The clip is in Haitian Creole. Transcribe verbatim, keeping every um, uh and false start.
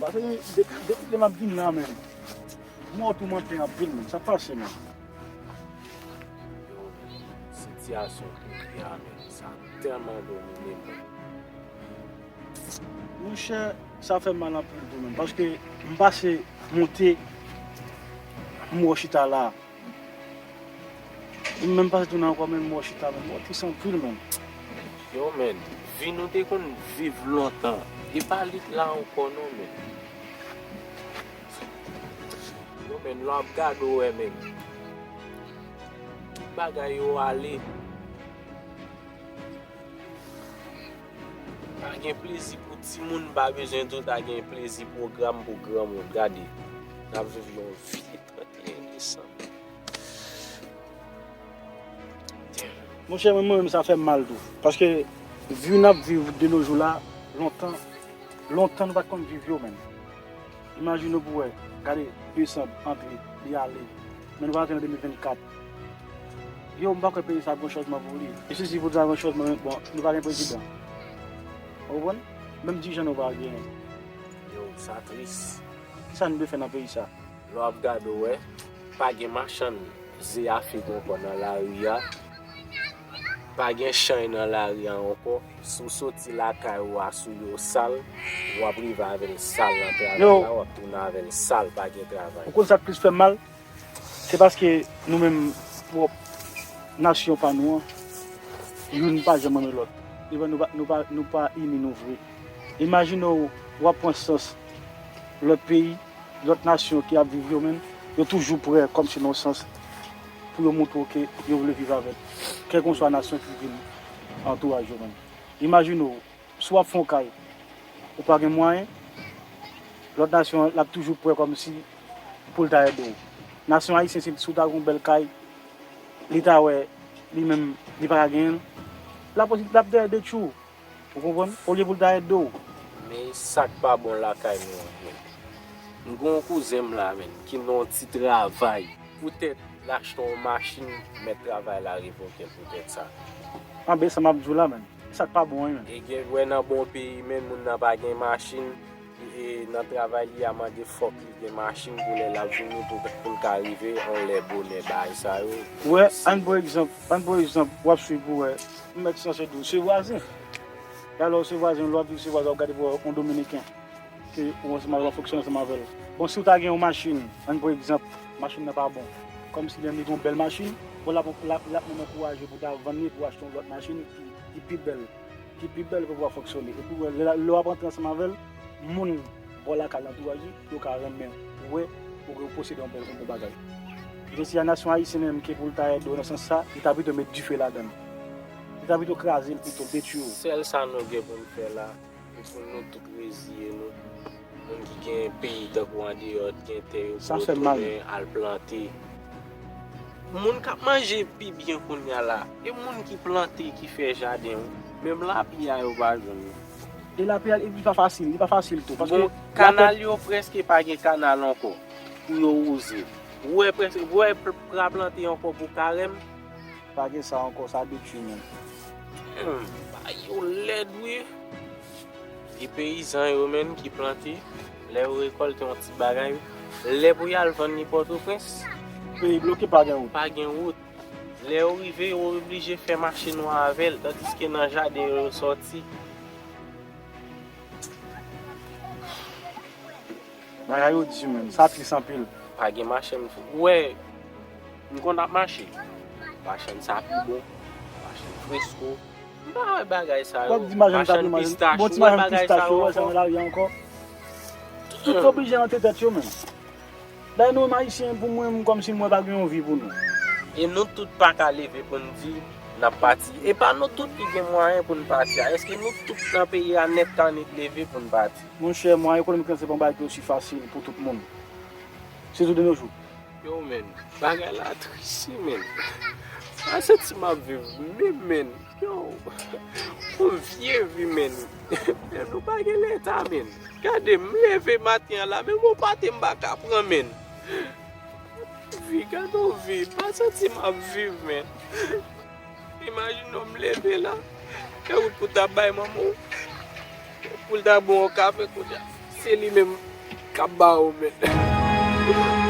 Paske depi, depi lè m ap vin la, men, mò toumante anpil, men. Sa pase, men. Yo, sitiyasyon peyi a, men, sa tèlman domine mwen. Monchè, sa fè mal anpil tou, men. Paske m pase monte, m wè chita la. M menm pase tounen ankò, men m wè chita, men m wè tris anpil, men. Yo, men, vi nou te konn viv lontan. E pa li k la ankò, non, men. Yo, men, lè w ap gade, w wè, men. Tout bagay yo ale. Pa gen plezi pou timoun, pa bezwen di w ta gen plezi pwogram pou granmoun. Gade, n ap viv yon vi trannteyen desanm. Monchè, mwen, mwen menm, sa fè m mal tou. Paske vi n ap viv de nos jours la, lontan, lontan nou pa t konn viv yo, menm. Imajine w pou wè, gade, desanm antre, li ale. Men nou pa rantre nan de mil vennkat. Yo, m pa kwè peyi sa gen chanjman pou li. E si, si pou sa gen chanjman, bon, nou pa gen prezidan. Ou konprann? Menm dirijan nou pa gen. Yo, sa tris. Kisa nou dwe fè nan peyi sa? Lè w ap gade, w wè, pa gen machann ze a fig ankò nan lari a. Pa gen chay nan lari a ankò. Si w soti lakay ou a sou yo sal, w ap rive avè l sal nan travay la, w ap tounen avè l sal, pa gen travay. Ou konn sa k plis fè m mal? Se paske nou menm pwòp nasyon pa nou an, youn pa janm renmen lòt. Epi nou pa, nou pa, nou pa ini nou vre. Imajine w, w ap pran sans lòt peyi, lòt nasyon ki ap viv yo menm, yo toujou prè kòmsi nan yon sans pou yo montre w ke yo vle viv avèk kèlkonswa nasyon ki vin antouraj yo menm. Imajine w, si w ap fè yon kay, ou pa gen mwayen, lòt nasyon an, l ap toujou prè kòmsi pou l ta ede w. Nasyon ayisyen, si, si w ta gen yon bèl kay, li ta wè li menm, li pa ka genyen l, l ap, l ap dèyè detwi w. Ou konprann? Olye pou l ta ede w. Men sa k pa bon lakay nou an, men. M gen yon kouzen m la, men, ki nan yon ti travay. Poutèt l achte yon machin, mèt travay la revoke l poutèt sa. Anben, sa m ap di w la, men. Sa k pa bon, wi, men. E gen, wè nan bon peyi, men, moun nan pa gen machin, e nan travay li a mande fòk li gen machin pou lè l ap vini pou, pou l ka rive yon lè bonè bagay sa yo. Ou wè, ann pran egzanp, ann pran egzanp, w ap swiv pou wè, m mèt sanse di w, se vwazen. Alò, se vwazen, lè w ap viv se vwazen, w ap gade pou wè yon dominiken ke ou ansanm avè l, w ap fonksyone ansanm avè l. Bon, si w ta gen yon machin, ann pran egzanp, machin nan pa bon, kòmsi li menm li gen yon bèl machin, bon, l ap, l ap, l ap menm ankouraje w pou w ta vann li, pou w achte yon lòt machin ki, ki pi bèl. Ki pi bèl pou w fonksyone. Epi w wè, lè, lè w ap antre ansanm avè l, moun bò lakay la, antouraj li, yo ka renmen wè ou posede yon bèl, yon bon bagay. Jodi a, nasyon ayisyen menm ke pou l ta ede w nan sans sa, li ta pito met dife ladan l. Li ta pito kraze l pito, detwi w. Sèl sa nou gen pou n fè la, se pou nou tout reziye nou. Moun ki gen peyi tankou andeyò, t gen tè yo pou yo tounen al plante. Moun k ap manje pi byen kounye a la, e moun ki plante, ki fè jaden, wi. Menm lapli a, yo pa jwenn li. E lapli a, li pa fasil, li pa fasil tou. Paske bon, kanal yo prèske pa gen kanal ankò pou yo wouze. Ou wè prèske, ou wè pra plante ankò pou karèm. Pa gen sa ankò, sa detwi menm. Hmm, bagay yo lèd, wi. Gen peyizan yo menm ki plante, lè yo rekòlte yon ti bagay, lè pou y al vann li Pòtoprens, peyi bloke, pa gen wout. Pa gen wout. Lè yo rive, yo oblije fè mache nwa avè l, tandiske nan jaden yo, yo sòti. Bagay yo di menm, sa tris anpil. Pa gen machann, ou wè, m konn ap mache. Machann sa pi bon, machann fresko. M pa wè bagay sa yo. W ap di machann machann pistach, ou wè bagay sa yo ankò? Tout oblije antre tèt yo menm. Dayè nou menm ayisyen, pou mwen, m kòmsi m wè pa gen yon vi pou nou. E nou tout pa ka leve pou n di n ap pati. E pa nou tout ki gen mwayen pou n pati a. Èske nou tout nan peyi a nèt ka nèt leve pou n pati? Monchè, mwayen ekonomik lan se pa yon bagay ki osi fasil pou tout moun. Sitou de nos jours. Yo, men, bagay la tris, men. Pa santi m ap viv menm, men. Yo, yon vye vi, men. Men nou pa gen leta, men. Gade, m leve maten an la, menm yon pate m pa ka pran, men. Vi, gade yon vi, pa santi m ap viv, men. Imajine w m leve la, fè wout pou ta bay manman w, pou l ta ba w yon kafe kounye a. Se li menm, k ap ba ou, men.